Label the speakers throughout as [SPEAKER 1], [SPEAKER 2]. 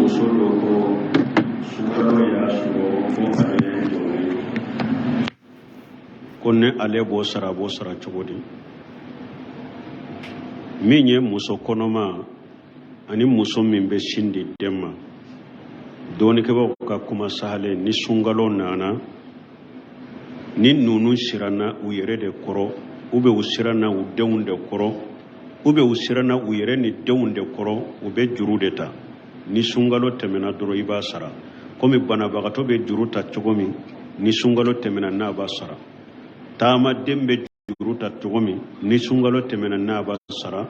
[SPEAKER 1] Muso dɔ ko sunkalo y'a sɔrɔ ko ale ye jɔn ye, ko ni ale b'o sara, a b'o sara cogo di? Min ye muso kɔnɔma ani muso min bɛ sin di den ma, dɔnnikɛbaaw ka kuma sahalen, ni sunkalo nana, ni ninnu siranna u yɛrɛ de kɔrɔ, ou bien u siranna u denw de kɔrɔ, ou bien u siranna u yɛrɛ ni denw de kɔrɔ, u bɛ juru de ta. Ni sunkalo tɛmɛna dɔrɔn, i b'a sara komi banabagatɔ bɛ juru ta cogo min. Ni sunkalo tɛmɛna, n'a b'a sara. Taamaden bɛ juru ta cogo min, ni sunkalo tɛmɛna, n'a b'a sara.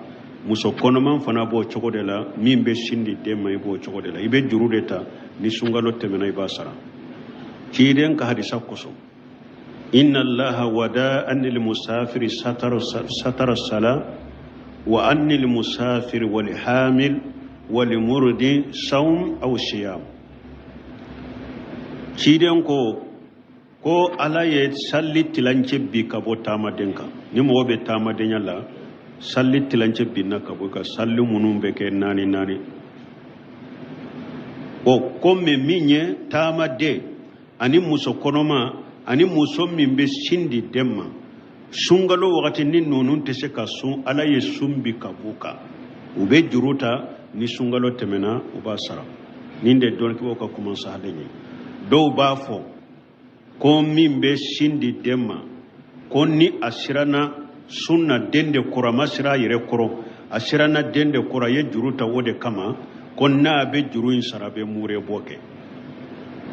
[SPEAKER 1] Muso kɔnɔman fana b'o cogo de la. Min bɛ sin di den ma, i b'o cogo de la, i bɛ juru de ta, ni sunkalo tɛmɛna, i b'a sara. Ciden ka hadisa kosɔn: inna allaha wada anil musafiri satara sala wa anil musafiri wal hamil wal murdi sawm aw siyam. Ciden ko ko Ala ye sali tilancɛ bin ka bɔ taamaden kan. Ni mɔgɔ bɛ taamadenya la, sali tilancɛ binna ka bɔ i kan, sali minnu bɛ kɛ naani naani. O ko min ye taamaden ani muso kɔnɔma ani muso min bɛ sin di den ma sunkalo wagati, ni ninnu tɛ se ka sun, Ala ye sun bin ka b'u kan. U bɛ juru ta, ni sunkalo tɛmɛna, u b'a sara. Nin de dɔnnikɛbaaw ka kuma sahalen ye. Dɔw b'a fɔ ko min bɛ sin di den ma, ko ni a siranna sun na den de kɔrɔ, a ma siran a yɛrɛ kɔrɔ, a siranna den de kɔrɔ, a ye juru ta o de kama, ko n'a bɛ juru in sara, a bɛ mure bɔ kɛ,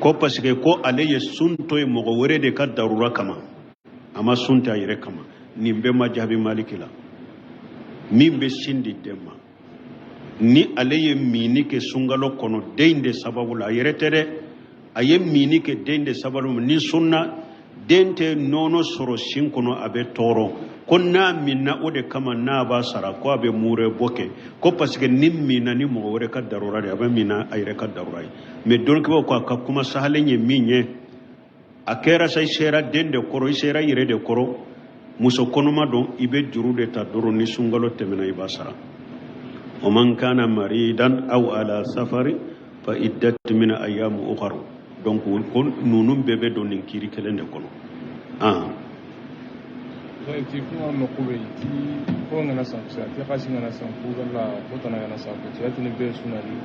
[SPEAKER 1] ko parce que ko ale ye sun to yen mɔgɔ wɛrɛ de ka darura kama, a ma sun ta a yɛrɛ kama. Nin bɛɛ ma jaabi Maliki la. Min bɛ sin di den ma, ni ale ye minni kɛ sunkalo kɔnɔ den de sababu la, a yɛrɛ tɛ dɛ, a ye minni kɛ den de sababu la, ni sunna den tɛ nɔnɔ sɔrɔ sin kɔnɔ, a bɛ tɔɔrɔ, ko n'a minna o de kama, n'a b'a sara, ko a bɛ mure bɔ kɛ, ko parce que ni minna ni mɔgɔ wɛrɛ ka darura de, a bɛ minna a yɛrɛ ka darura ye. Mais dɔnnikɛbaaw ko a ka kuma sahalen ye min ye, a kɛra sa i sera den de kɔrɔ, i sera i yɛrɛ de kɔrɔ, muso kɔnɔma don, i bɛ juru de ta dɔrɔn, ni sunkalo tɛmɛna, i b'a sara. Wa man kana maridan aw ala safari fa iddatu min ayyamu ukhar. Donc ko ninnu bɛɛ bɛ don nin kiiri kelen de kɔnɔ.
[SPEAKER 2] Ti kuma mako bɛ ti ko ŋana san ti kasi ŋana san ko la ko tana ŋana san ko ti tini bɛ sunali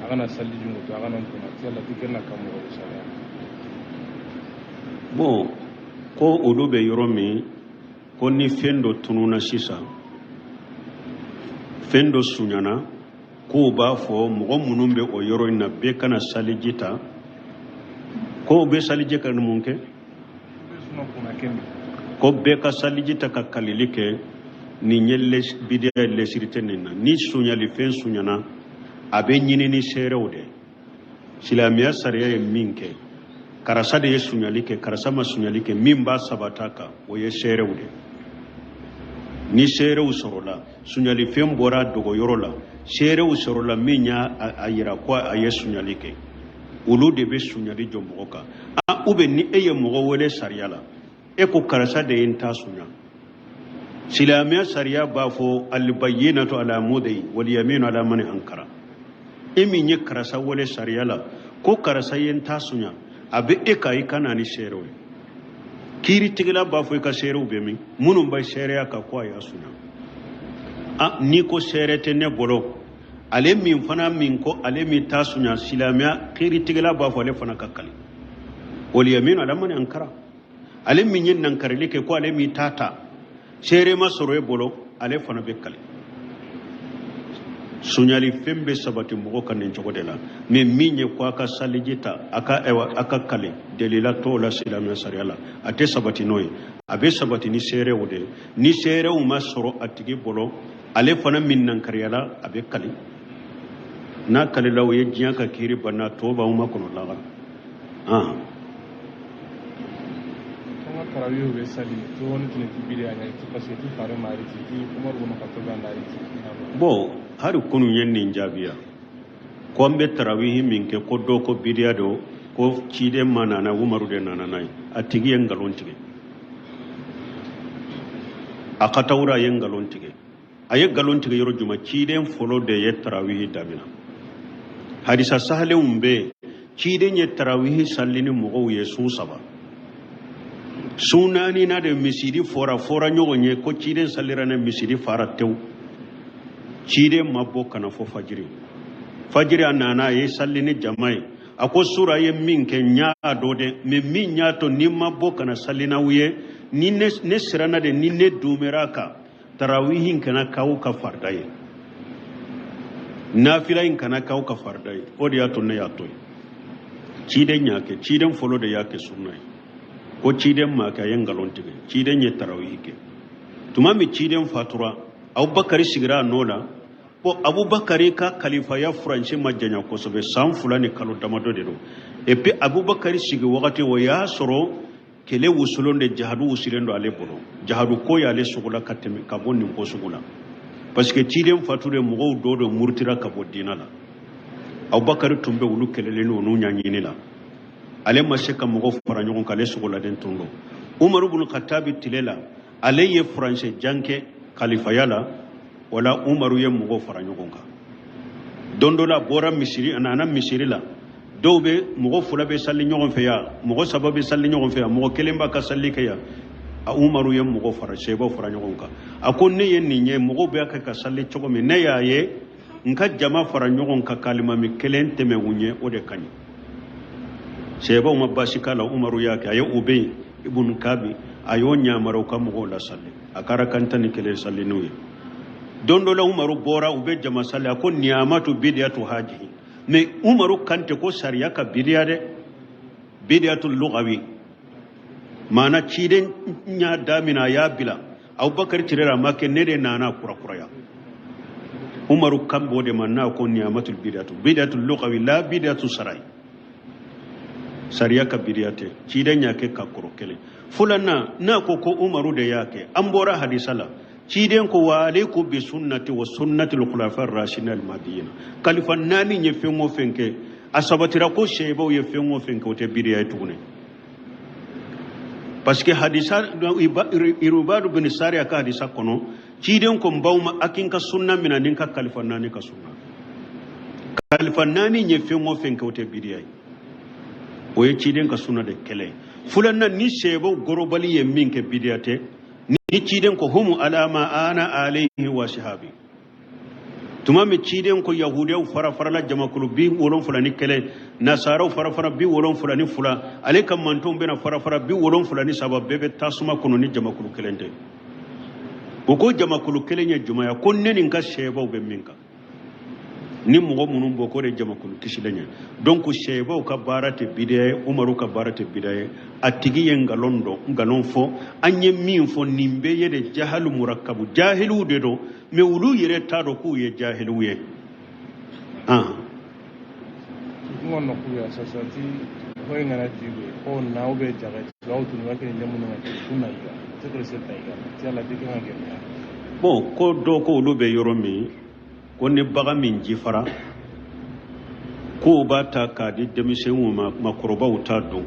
[SPEAKER 2] a kana sali jungo to a kana tuna ti la ti kena ka mɔgɔ sariya.
[SPEAKER 1] Bon, ko olu bɛ yɔrɔ min, ko ni fɛn dɔ tununa sisan, fɛn dɔ sunyana, k'o b'a fɔ mɔgɔ minnu bɛ o yɔrɔ in na, bɛɛ kana saliji ta, ko bɛ saliji ka mun kɛ? Ko bɛɛ ka saliji ta ka kalili kɛ. Nin ye bidiya ye, lɛsiri tɛ nin na. Ni sunyalifɛn sunyana, a bɛ ɲini ni seerew de. Silamɛya sariya ye min kɛ, karisa de ye sunyali kɛ, karisa ma sunyali kɛ, min b'a sabata kan, o ye seerew de. Ni seerew sɔrɔla, sunyalifɛn bɔra dogoyɔrɔ la, seerew sɔrɔla min y'a a yira ko a ye sunyali kɛ, olu de bɛ sunyali jɔ mɔgɔ kan. A ou bien ni e ye mɔgɔ wele sariya la, e ko karisa de ye n ta sunya, silamɛya sariya b'a fɔ albayyinatu ala mudai wal yaminu ala man ankara. E min ye karisa wele sariya la ko karisa ye n ta sunya, a bɛ e ka i ka na ni seerew ye. Kiiritigɛla b'a fɔ i ka seerew bɛ min, minnu bɛ seereya kan ko a y'a sunya. A n'i ko seere tɛ ne bolo, ale min fana min ko ale min ta sunya, silamɛya kiiritigɛla b'a fɔ ale fana ka kali, wal yaminu ala man ankara. Ale min ye nankarili kɛ ko ale min ta ta, seere ma sɔrɔ e bolo, ale fana bɛ kali. Sunyali fɛn bɛ sabati mɔgɔ kan nin cogo de la. Mais min ye ko a ka saliji ta, a ka ɛwa, a ka kale, delila t'o la silamɛya sariya la, a tɛ sabati n'o ye. A bɛ sabati ni seerew de ye. Ni seerew ma sɔrɔ a tigi bolo, ale fana min nankariyala, a bɛ kali. N'a kalila, o ye diɲɛ ka kiiri banna, tɔ b'anw ma kɔnɔ lagara.
[SPEAKER 2] An ka tarawew bɛ sali to ni tun ti biri a ɲɛ ti parce que ti fari ma ti ti Umaru bun Khattab an ti.
[SPEAKER 1] Bon, hali kunun ye nin jaabiya ko an bɛ tarawihi min kɛ, ko dɔ ko bidiya don, ko ciden ma nana, Umaru de nana n'a ye. A tigi ye nkalon tigɛ, a ka tawura ye nkalon tigɛ. A ye nkalon tigɛ yɔrɔ jumɛn? Ciden fɔlɔ de ye tarawihi damina. Hadisa sahalenw bɛ yen, ciden ye tarawihi sali ni mɔgɔw ye sun saba, sun naani na de misiri fɔra ɲɔgɔn ye ko ciden salira ne misiri fara tewu. Ciden ma bɔ ka na fo fajiri. Fajiri a nana, a ye sali ni jama ye. A ko sura ye min kɛ, n y'a dɔn dɛ, mais min y'a to ni n ma bɔ ka na sali n'aw ye, ni ne siranna de, ni ne duumɛra a kan, tarawihi in kana k'aw ka farida ye, nafila in kana k'aw ka farida ye, o de y'a to ne y'a to yen. Ciden y'a kɛ, ciden fɔlɔ de y'a kɛ sunna ye. Ko ciden m'a kɛ, a ye nkalon tigɛ. Ciden ye tarawihi kɛ. Tuma min ciden fatura, Abubakari sigira a nɔ la. Bon, Abubakari ka kalifaya furancɛ ma janya kosɛbɛ, san 2 ni kalo damadɔ de don. Et puis Abubakari sigi wagati, o y'a sɔrɔ kɛlɛ wusulen de, jahadu wusulen don ale bolo. Jahadu ko y'ale sogola ka tɛmɛ ka bɔ nin ko sugu la, parce que ciden fatulen, mɔgɔw dɔw de murutira ka bɔ diina la. Abubakari tun bɛ olu kɛlɛlen n'u ɲɛɲini la, ale ma se ka mɔgɔw fara ɲɔgɔn kan, ale sogoladen tun don. Umaru bunu Katabi tile la, ale ye furancɛ jan kɛ kalifaya la. O la Umaru ye mɔgɔw fara ɲɔgɔn kan. Don dɔ la, a bɔra misiri, a nana misiri la, dɔw bɛ mɔgɔ 2 bɛ sali ɲɔgɔn fɛ yan, mɔgɔ 3 bɛ sali ɲɔgɔn fɛ yan, mɔgɔ 1 b'a ka sali kɛ yan. A Umaru ye mɔgɔ fara, sebaw fara ɲɔgɔn kan. A ko ne ye nin ye, mɔgɔw bɛ kɛ ka sali cogo min, ne y'a ye n ka jama fara ɲɔgɔn kan k'alimami kelen tɛmɛ u ɲɛ, o de ka ɲi. Sebaw ma baasi k'a la. Umaru y'a kɛ. A ye Ubeyi ibn Kabi, a y'o ɲamara u ka mɔgɔw lasali, a ka arakan 11 sali n'u ye. Don dɔ la, Umaru bɔra, u bɛ jama sali, a ko niyamatu bidiyatu hajihi. Mais Umaru kan tɛ ko sariya ka bidiya dɛ, bidiyatu lugawi, maana ciden y'a daminɛ, a y'a bila Abubakar tile la, a ma kɛ, ne de nana kurakuraya. Umaru kan b'o de ma n'a ko niyamatul bidiyatu, bidiyatu lugawi la bidiyatu sarai, sariya ka bidiya tɛ, ciden y'a kɛ ka kɔrɔ kelen. Filanan, n'a ko ko Umaru de y'a kɛ, an bɔra hadisa la, ciden ko wa aleikum bi sunnati wa sunnati al-khulafa ar-rashidin al-mahdiyyin. Kalifa 4 ye fɛn o fɛn kɛ, a sabatira ko sebaw ye fɛn o fɛn kɛ, o tɛ bidiya ye tuguni. Parce que hadisa Irubadu bin Sariya ka hadisa kɔnɔ, ciden ko n baw ma a k'i ka sunna minɛ ni n ka kalifa 4 ka sunna. Kalifa 4 ye fɛn o fɛn kɛ, o tɛ bidiya ye, o ye ciden ka sunna de kɛlɛ ye. Filanan, ni sebaw gorobali ye min kɛ, bidiya tɛ. Ni ciden ko humu ala ma ana alayhi wa sahabi, tuma min ciden ko yahudiyaw fara farala jamakulu 71, nasaraw fara fara 72, ale ka mantonw bɛna fara fara 73, bɛɛ bɛ tasuma kɔnɔ ni jamakulu kelen tɛ. O ko jamakulu kelen ye jumɛn ye? Ko ne ni n ka sebaw bɛ min kan, ni mɔgɔ minnu bɔ k'o de jamakulu kisilen ye. Donc sebaw ka baara tɛ bidiya ye, Umaru ka baara tɛ bidiya ye. A tigi ye nkalon dɔn, nkalon fɔ. An ye min fɔ nin bɛɛ ye de jahalu murakabu, jahiliw de don, mais olu yɛrɛ t'a dɔn k'u ye jahiliw ye.
[SPEAKER 2] Kuma nɔ k'u ya sasati ko in kana ji ko n'aw bɛ jaga aw tun ka kɛ ɲɛ minnu ka kɛ na i kan tɛ se ta i kan ti ala tɛ kan ka gɛlɛya.
[SPEAKER 1] Bon, ko dɔw ko olu bɛ yɔrɔ min, ko ni bagan min jifara, k'o b'a ta k'a di denmisɛnninw ma, makɔrɔbaw t'a dun,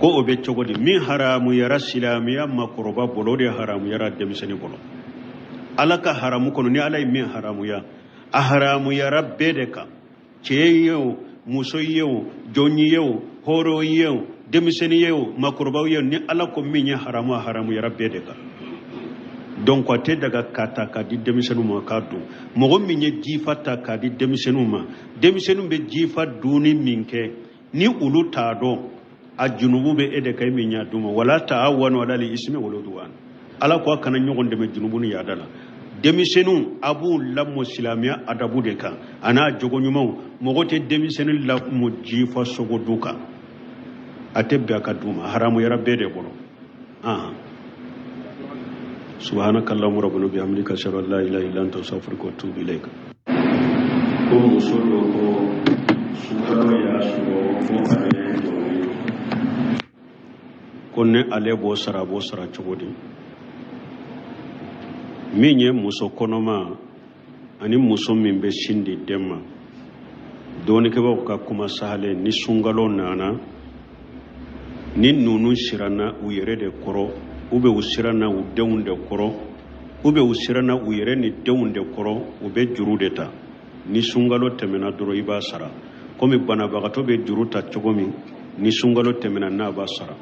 [SPEAKER 1] ko o bɛ cogo di? Min haramuyara silamɛya makɔrɔba bolo, o de haramuyara denmisɛnnin bolo. Ala ka haramu kɔnɔ, ni Ala ye min haramuya, a haramuyara bɛɛ de kan, cɛ ye o, muso ye o, jɔn ye o, hɔrɔn ye o, denmisɛnnin ye o, makɔrɔbaw ye o, ni Ala ko min ye haramu, a haramuyara bɛɛ de kan. Donc a tɛ daga k'a ta k'a di denmisɛnninw ma k'a dun. Mɔgɔ min ye jifa ta k'a di denmisɛnninw ma, denmisɛnninw bɛ jifa dunni min kɛ, ni olu t'a dɔn, a junubu bɛ e de kan, e min y'a d'u ma. Wala ta'awanu ala al-ismi wal udwan, Ala ko a kana ɲɔgɔn dɛmɛ junubu ni yaada la. Denmisɛnninw, a b'u lamɔ silamɛya adabu de kan, a n'a jogo ɲumanw. Mɔgɔ tɛ denmisɛnnin lamɔ jifa sogo du kan, a tɛ bɛn a ka d'u ma, haramuyara bɛɛ de bolo. Subhanaka allahumma rabbana bihamdika, ashhadu an la ilaha illa anta, astaghfiruka wa atubu ilaik. Ko muso dɔ ko sunkalo y'a sɔrɔ ko ale ye jɔn ye, ko ni ale b'o sara, a b'o sara cogo di? Min ye muso kɔnɔma ani muso min bɛ sin di den ma, dɔnnikɛbaaw ka kuma sahalen, ni sunkalo nana, ni ninnu siranna u yɛrɛ de kɔrɔ, u bɛ u siranna u denw de kɔrɔ, u bɛ u siranna u yɛrɛ ni denw de kɔrɔ, u bɛ juru de ta. Ni sunkalo tɛmɛna dɔrɔn i b'a sara, komi banabagatɔ bɛ juru ta cogo min, ni sunkalo tɛmɛna n'a b'a sara.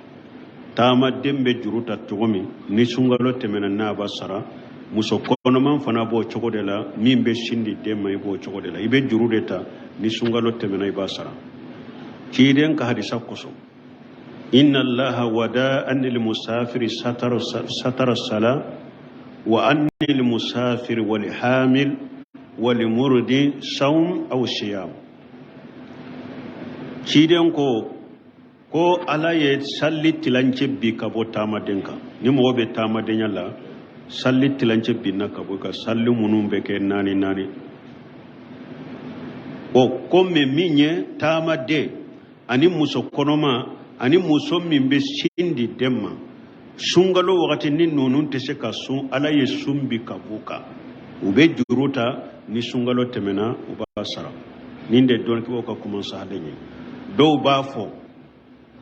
[SPEAKER 1] Taamaden bɛ juru ta cogo min, ni sunkalo tɛmɛna n'a b'a sara. Muso kɔnɔman fana b'o cogo de la. Min bɛ sin di den ma, i b'o cogo de la, i bɛ juru de ta, ni sunkalo tɛmɛna i b'a sara. Ciden ka hadisa kosɔn: inna allaha wada anil musafiri satara sala wa anil musafiri wal hamil wal murdi sawm aw siyam. Ciden ko Ala ye salli tilancɛ bin ka bɔ taamaden kan. Ni mɔgɔ bɛ taamadenya la, salli tilancɛ binna ka bɔ kan, salli minnu bɛ kɛ naani naani. O ko mɛ min ye taamaden ani muso kɔnɔma ani muso min bɛ sin di den ma, sunkalo wagati ni ninnu tɛ se ka sun, Ala ye sun bin ka b'u kan. U bɛ juru ta, ni sunkalo tɛmɛna u b'a sara. Nin de dɔnnikɛbaaw ka kuma sahalen ye. Dɔw b'a fɔ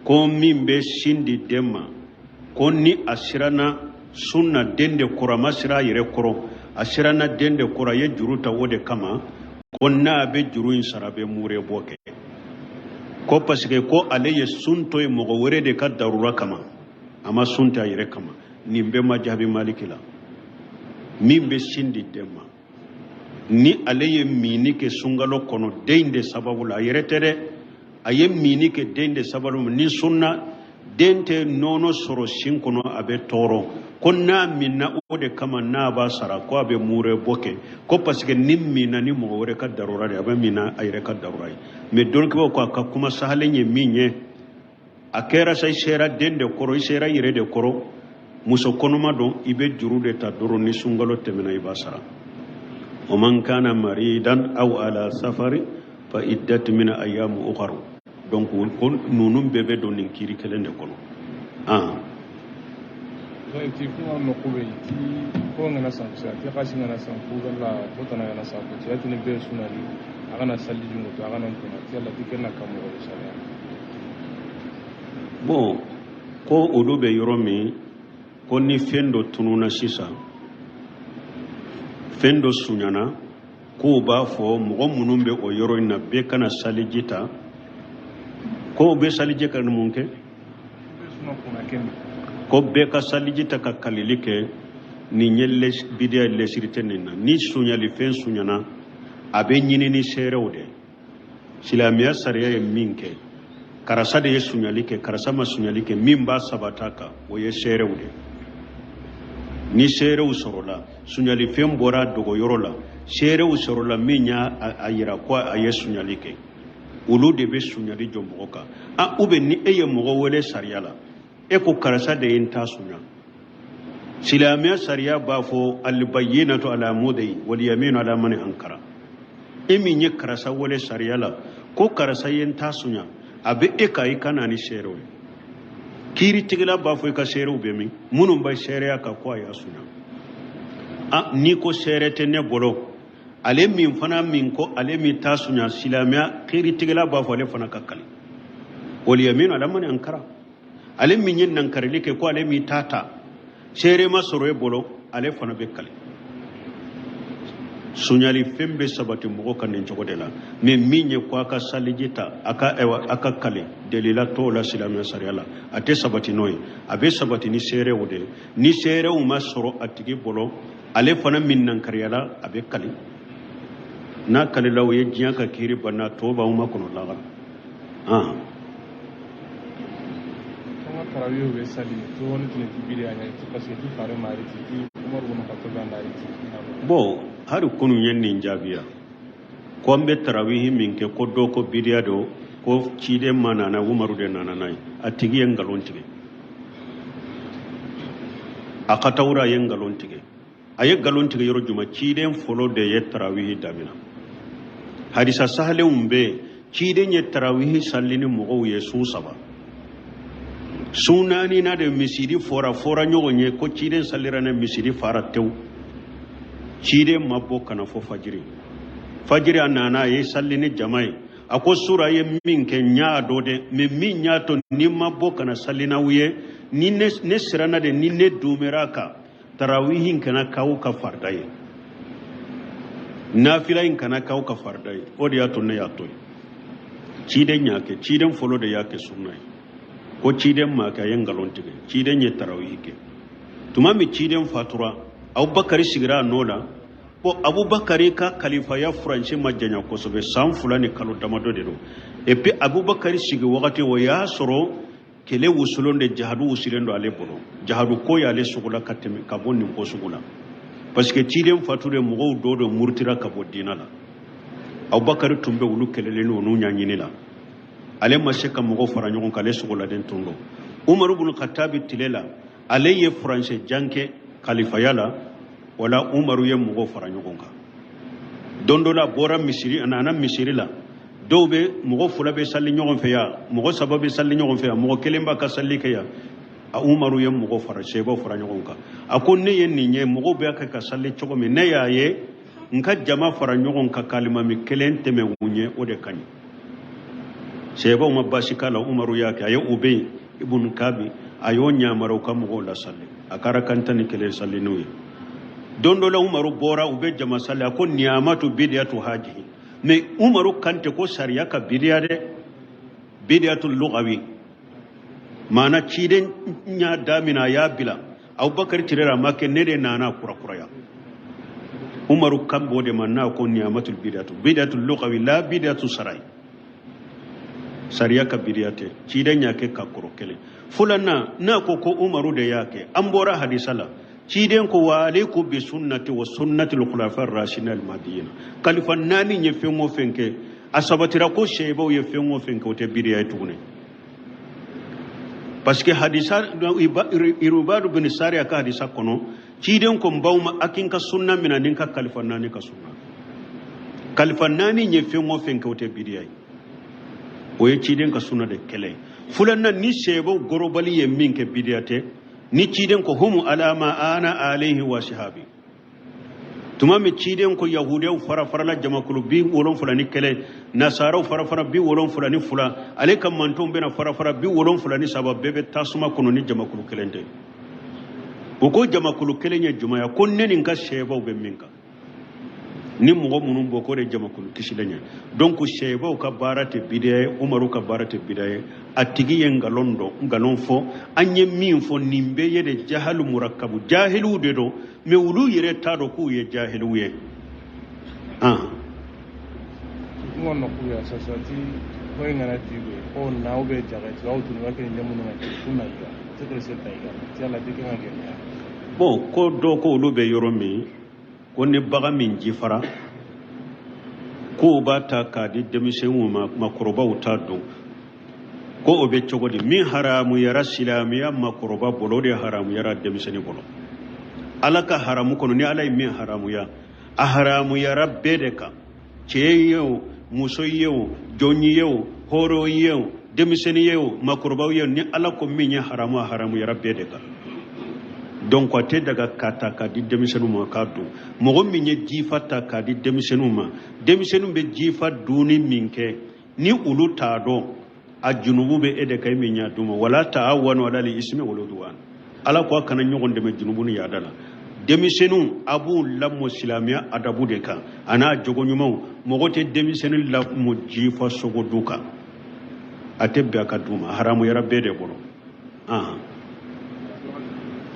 [SPEAKER 1] ko min bɛ sin di den ma, ko ni a siranna sun na den de kɔrɔ, a ma siran a yɛrɛ kɔrɔ, a siranna den de kɔrɔ, a ye juru ta o de kama, ko n'a bɛ juru in sara, a bɛ mure bɔ kɛ, ko parce que ko ale ye sun to yen mɔgɔ wɛrɛ de ka darura kama, a ma sun ta a yɛrɛ kama. Nin bɛɛ ma jaabi Maliki la. Min bɛ sin di den ma, ni ale ye minni kɛ sunkalo kɔnɔ den de sababu la, a yɛrɛ tɛ dɛ, a ye minni kɛ den de sababu la, ni sunna den tɛ nɔnɔ sɔrɔ sin kɔnɔ, a bɛ tɔɔrɔ, ko n'a minna o de kama, n'a b'a sara, ko a bɛ mure bɔ kɛ, ko parce que ni minna ni mɔgɔ wɛrɛ ka darura de, a bɛ minna a yɛrɛ ka darura ye. Mais dɔnnikɛbaaw ko a ka kuma sahalen ye min ye, a kɛra sa i sera den de kɔrɔ, i sera i yɛrɛ de kɔrɔ, muso kɔnɔma don, i bɛ juru de ta dɔrɔn, ni sunkalo tɛmɛna i b'a sara. Wa man kana maridan aw ala safari fa iddatu min ayyamu ukhar. Donc ko ninnu bɛɛ bɛ don nin kiiri kelen de kɔnɔ.
[SPEAKER 2] Donc ti kuma mako bɛ ti ko ŋana san kusa ti kasi ŋana san ku la ko tana ŋana san ku ti atini bɛ sunali a kana salli jungo to a kana kunna ti ala ti kena ka mɔgɔ bɛ sariya.
[SPEAKER 1] Bon, ko olu bɛ yɔrɔ min, ko ni fɛn dɔ tununa sisan, fɛn dɔ sunyana, k'u b'a fɔ mɔgɔ minnu bɛ o yɔrɔ in na, bɛɛ kana saliji ta, ko bɛ saliji ka mun kɛ? Ko bɛɛ ka saliji ta ka kalili kɛ. Nin ye bidiya, lɛsiri tɛ nin na. Ni sunyalifɛn sunyana, a bɛ ɲini ni seerew de. Silamɛya sariya ye min kɛ, karisa de ye sunyali kɛ, karisa ma sunyali kɛ, min b'a sabata kan, o ye seerew de. Ni seerew sɔrɔla, sunyalifɛn bɔra dogoyɔrɔ la, seerew sɔrɔla min y'a yira ko a ye sunyali kɛ, olu de bɛ sunyali jɔ mɔgɔ kan. A ou bien ni e ye mɔgɔ wele sariya la, e ko karisa de ye n ta sunya, silamɛya sariya b'a fɔ albayyinatu ala mudai wal yaminu ala man ankara. E min ye karisa wele sariya la ko karisa ye n ta sunya, a bɛ e ka i ka na ni seerew ye. Kiiritigɛla b'a fɔ i ka seerew bɛ min, minnu bɛ seereya kan ko a y'a sunya. A n'i ko seere tɛ ne bolo, ale min fana min ko ale min ta sunya, silamɛya kiiritigɛla b'a fɔ ale fana ka kali, wal yaminu ala man ankara. Ale min ye nankarili kɛ ko ale min ta ta, seere ma sɔrɔ e bolo, ale fana bɛ kali. Sunyali fɛn bɛ sabati mɔgɔ kan nin cogo de la. Mais min ye ko a ka saliji ta, a ka ayiwa a ka kale, delila t'o la silamɛya sariya la, a tɛ sabati n'o ye. A bɛ sabati ni seerew de ye. Ni seerew ma sɔrɔ a tigi bolo, ale fana min nankariyala, a bɛ kali. N'a kalila, o ye diɲɛ ka kiiri banna, tɔw b'anw makɔnɔ lagara.
[SPEAKER 2] An ka tarawew bɛ sali to ni tun ti biri a ɲɛ parce que ti fari ma ti ti Umaru bin Khattab an da ti.
[SPEAKER 1] Bon, hali kunun ye nin jaabiya ko an bɛ tarawihi min kɛ, ko dɔ ko bidiya don, ko ciden ma nana, Umaru de nana n'a ye. A tigi ye nkalon tigɛ, a ka tawura ye nkalon tigɛ. A ye nkalon tigɛ yɔrɔ jumɛn? Ciden fɔlɔ de ye tarawihi damina. Hadisa sahalenw bɛ yen, ciden ye tarawihi sali ni mɔgɔw ye sun saba, sun naani na de misiri fɔra ɲɔgɔn ye ko ciden salira ne misiri fara tewu. Ciden ma bɔ ka na fɔ fajiri. Fajiri a nana, a ye sali ni jama ye, a ko sura ye min kɛ n y'a dɔn dɛ, mais min y'a to ni ma bɔ ka na sali n'aw ye, ni ne siranna de, ni ne dumera kan, tarawihi kana k'aw ka farida ye. Nafila in kana k'aw ka farida ye, o de y'a to ne y'a to yen. Ciden y'a kɛ, ciden fɔlɔ de y'a kɛ sunna ye. Ko ciden m'a kɛ, a ye nkalon tigɛ. Ciden ye tarawihi kɛ. Tuma min ciden fatura, Abubakari sigira a nɔ la. Bon, Abubakari ka kalifaya furancɛ ma janya kosɛbɛ, san 2 ni kalo damadɔ de don. Et puis Abubakari sigi wagati, o y'a sɔrɔ kɛlɛ wusulen de, jahadu wusulen don ale bolo. Jahadu ko y'ale sogola ka tɛmɛ ka bɔ nin ko sugu la, parce que ciden fatulen, mɔgɔw dɔw de murutira ka bɔ diina la. Abubakari tun bɛ olu kɛlɛlen n'u ɲɛɲini la, ale ma se ka mɔgɔw fara ɲɔgɔn kan, ale sogoladen tun don. Umaru bunu Katabi tile la, ale ye furancɛ jan kɛ kalifaya la. O la Umaru ye mɔgɔw fara ɲɔgɔn kan. Don dɔ la, a bɔra misiri, a nana misiri la, dɔw bɛ mɔgɔ 2 bɛ sali ɲɔgɔn fɛ yan, mɔgɔ 3 bɛ sali ɲɔgɔn fɛ yan, mɔgɔ 1 b'a ka sali kɛ yan. A Umaru ye mɔgɔ fara, sebaw fara ɲɔgɔn kan. A ko ne ye nin ye, mɔgɔw bɛ kɛ ka sali cogo min, ne y'a ye n ka jama fara ɲɔgɔn kan k'alimami 1 tɛmɛ u ɲɛ, o de ka ɲi. Sebaw ma baasi k'a la, Umaru y'a kɛ. A ye Ubey ibn Kabi, a y'o ɲamara u ka mɔgɔw lasali, a ka arakan 11 sali n'u ye. Don dɔ la, Umaru bɔra, u bɛ jama sali, a ko niyamatu bidiyatu hajihi. Mais Umaru kan tɛ ko sariya ka bidiya dɛ, bidiyatu lugawi, maana ciden y'a daminɛ, a y'a bila Abubakar tile la, a ma kɛ, ne de nana kurakuraya. Umaru kan b'o de ma n'a ko niyamatul bidiyatu, bidiyatu lugawi la bidiyatu sarai, sariya ka bidiya tɛ, ciden y'a kɛ ka kɔrɔ kelen. Filanan, n'a ko ko Umaru de y'a kɛ, an bɔra hadisa la, ciden ko wa aleikum bi sunnati wa sunnati al-khulafa ar-rashidin al-mahdiyyin. Kalifa 4 ye fɛn o fɛn kɛ, a sabatira ko sebaw ye fɛn o fɛn kɛ, o tɛ bidiya ye tuguni. Parce que hadisa Irubadu bin Sariya ka hadisa kɔnɔ, ciden ko n baw ma, a k'i ka sunna minɛ ni n ka kalifa 4 ka sunna. Kalifa 4 ye fɛn o fɛn kɛ, o tɛ bidiya ye, o ye ciden ka sunna de kɛlɛ ye. Filanan, ni sebaw gorobali ye min kɛ, bidiya tɛ. Ni ciden ko humu ala ma ana alayhi wa sahabi, tuma min ciden ko yahudiyaw fara farala jamakulu 71, nasaraw fara fara 72, ale ka mantonw bɛna fara fara 73, bɛɛ bɛ tasuma kɔnɔ ni jamakulu kelen tɛ. O ko jamakulu kelen ye jumɛn ye? Ko ne ni n ka sebaw bɛ min kan, ni mɔgɔ minnu bɔ, k'o de jamakulu kisilen ye. Donc sebaw ka baara tɛ bidiya ye, Umaru ka baara tɛ bidiya ye. A tigi ye nkalon dɔn, nkalon fɔ. An ye min fɔ nin bɛɛ ye de jahalu murakabu, jahiliw de don, mais olu yɛrɛ t'a dɔn k'u ye jahiliw ye.
[SPEAKER 2] N kɔni k'u ya sasa ti ko in kana ti bɛ ko n'aw bɛ jaga ti aw tun ka kɛ ɲɛmunu ka ti kun na i kan ti ka se ta i kan ti ala ti kan ka gɛlɛya.
[SPEAKER 1] Bon, ko dɔw ko olu bɛ yɔrɔ min, ko ni bagan min jifara, k'o b'a ta k'a di denmisɛnninw ma, makɔrɔbaw t'a dɔn, ko o bɛ cogo di? Min haramuyara silamɛya makɔrɔba bolo, o de haramuyara denmisɛnnin bolo. Ala ka haramu kɔnɔ, ni Ala ye min haramuya, a haramuyara bɛɛ de kan, cɛ ye o, muso ye o, jɔn ye o, hɔrɔn ye o, denmisɛnnin ye o, makɔrɔbaw ye o, ni Ala ko min ye haramu, a haramuyara bɛɛ de kan. Donc a tɛ daga k'a ta k'a di denmisɛnninw ma k'a dun. Mɔgɔ min ye jifa ta k'a di denmisɛnninw ma, denmisɛnninw bɛ jifa dunni min kɛ, ni olu t'a dɔn, a junubu bɛ e de kan, e min y'a d'u ma. Wala ta'awanu ala al-ismi wal udwan, Ala ko a kana ɲɔgɔn dɛmɛ junubu ni yaada la. Denmisɛnninw, a b'u lamɔ silamɛya adabu de kan, a n'a jogo ɲumanw. Mɔgɔ tɛ denmisɛnnin lamɔ jifa sogo du kan, a tɛ bɛn a ka d'u ma, haramuyara bɛɛ de bolo.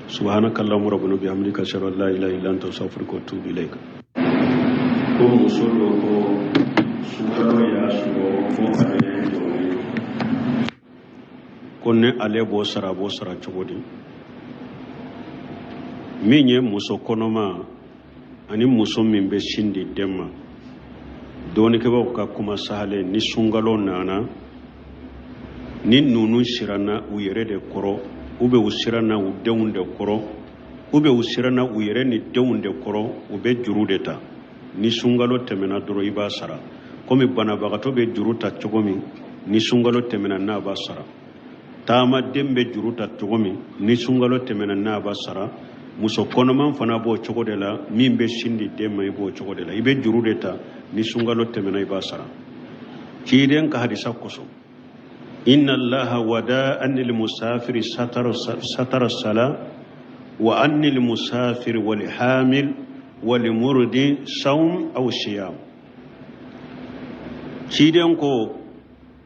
[SPEAKER 1] Subhanaka Allahumma rabbana bihamdika, ashhadu an la ilaha illa anta, astaghfiruka wa atubu ilaik. Ko muso dɔ ko sunkalo y'a sɔrɔ ko ale jɔlen, ko ni ale b'o sara, a b'o sara cogo di? Min ye muso kɔnɔma ani muso min bɛ sin di den ma, dɔɔnikɛbaaw ka kuma sahalen, ni sunkalo nana, ni ninnu siranna u yɛrɛ de kɔrɔ, u bɛ u siranna u denw de kɔrɔ, u bɛ u siranna u yɛrɛ ni denw de kɔrɔ, u bɛ juru de ta. Ni sunkalo tɛmɛna dɔrɔn, i b'a sara. Komi banabagatɔ bɛ juru ta cogo min, ni sunkalo tɛmɛna n'a b'a sara. Taamaden bɛ juru ta cogo min, ni sunkalo tɛmɛna n'a b'a sara. Muso kɔnɔman fana b'o cogo de la, min bɛ sin di den ma, i b'o cogo de la, i bɛ juru de ta, ni sunkalo tɛmɛna i b'a sara. Ciden ka hadisa kosɔn, inna allaha wada anil musafiri satara sala wa anil musafiri wal hamil wa limurdi sawm aw siyam. Ciden ko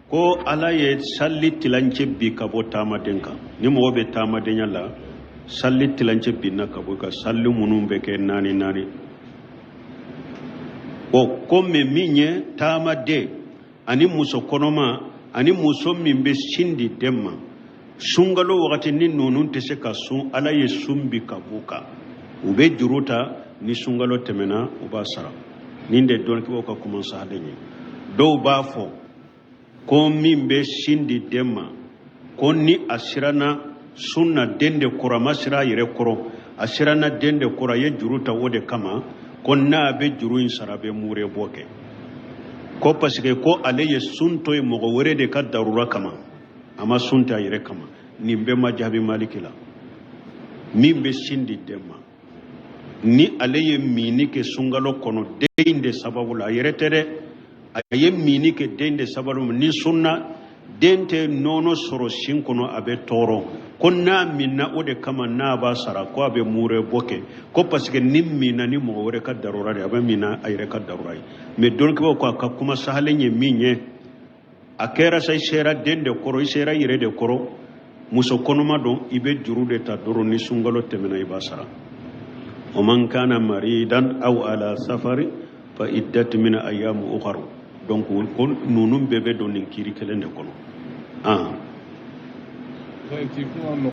[SPEAKER 1] ko Ala ye salli tilancɛ bin ka bɔ taamaden kan. Ni mɔgɔ bɛ taamadenya la, salli tilancɛ binna ka bɔ i kan, salli minnu bɛ kɛ naani naani. O ko min ye taamaden ani muso kɔnɔma ani muso min bɛ sin di den ma sunkalo wagati, ni ninnu tɛ se ka sun, Ala ye sun bin ka b'u kan. U bɛ juru ta, ni sunkalo tɛmɛna, u b'a sara. Nin de dɔnnikɛbaaw ka kuma sahalen ye. Dɔw b'a fɔ ko min bɛ sin di den ma, ko ni a siranna sun na den de kɔrɔ, a ma siran a yɛrɛ kɔrɔ, a siranna den de kɔrɔ, a ye juru ta o de kama, ko n'a bɛ juru in sara, a bɛ mure bɔ kɛ, ko parce que ko ale ye sun to yen mɔgɔ wɛrɛ de ka darura kama, a ma sun ta a yɛrɛ kama. Nin bɛɛ ma jaabi Maliki la. Min bɛ sin di den ma, ni ale ye minni kɛ sunkalo kɔnɔ den de sababu la, a yɛrɛ tɛ dɛ, a ye minni kɛ den de sababu la, ni sunna den tɛ nɔnɔ sɔrɔ sin kɔnɔ, a bɛ tɔɔrɔ, ko n'a minna o de kama, n'a b'a sara, ko a bɛ mure bɔ kɛ, ko parce que ni minna ni mɔgɔ wɛrɛ ka darura de, a bɛ minna a yɛrɛ ka darura ye. Mais dɔnnikɛbaaw ko a ka kuma sahalen ye min ye, a kɛra sa i sera den de kɔrɔ, i sera i yɛrɛ de kɔrɔ, muso kɔnɔma don, i bɛ juru de ta dɔrɔn, ni sunkalo tɛmɛna, i b'a sara. Wa man kana maridan aw ala safari fa iddatu min ayyamu ukhar. Donc ko ninnu bɛɛ bɛ don nin kiiri kelen de kɔnɔ.